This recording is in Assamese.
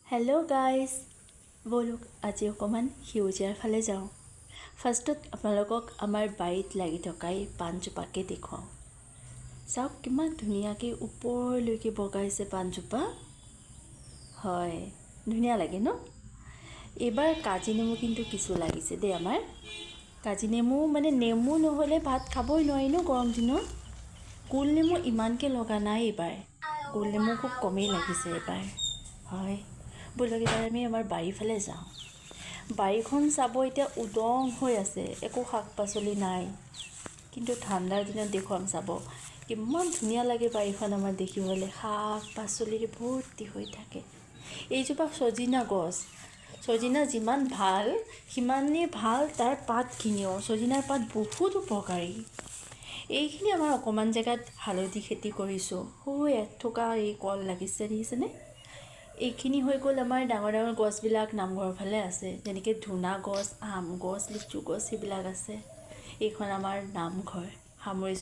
হেল্ল' গাইজ, ব'লক আজি অকণমান সেউজীয়াৰ ফালে যাওঁ। ফাৰ্ষ্টত আপোনালোকক আমাৰ বাৰীত লাগি থকা এই পাণজোপাকে দেখুৱাওঁ। চাওক কিমান ধুনীয়াকৈ ওপৰলৈকে বগাইছে পাণজোপা। হয়, ধুনীয়া লাগে ন? এইবাৰ কাজি নেমু কিন্তু কিছু লাগিছে দেই। আমাৰ কাজি নেমু মানে নেমু নহ'লে ভাত খাবই নোৱাৰি ন গৰম দিনত। গোল নেমু ইমানকৈ লগা নাই এইবাৰ, গোল নেমু খুব কমেই লাগিছে এইবাৰ। হয়, ব'লক এইবাৰ আমি আমাৰ বাৰীৰ ফালে যাওঁ। বাৰীখন চাব এতিয়া উদং হৈ আছে, একো শাক পাচলি নাই, কিন্তু ঠাণ্ডাৰ দিনত দেখুৱাম চাব কিমান ধুনীয়া লাগে বাৰীখন আমাৰ দেখিবলৈ, শাক পাচলিৰে ভৰ্তি হৈ থাকে। এইজোপা ছজিনা গছ, ছজিনা যিমান ভাল সিমানেই ভাল তাৰ পাতখিনিও। ছজিনাৰ পাত বহুত উপকাৰী। এইখিনি আমাৰ অকণমান জেগাত হালধি খেতি কৰিছোঁ। সৌ এথোকা এই কল লাগিছে, দেখিছেনে? এইখিনি হৈ গ'ল আমাৰ ডাঙৰ ডাঙৰ গছবিলাক নামঘৰৰ ফালে আছে, যেনেকৈ ধূনা গছ, আম গছ, লিচু গছ, সেইবিলাক আছে। এইখন আমাৰ নামঘৰ সামৰিছোঁ।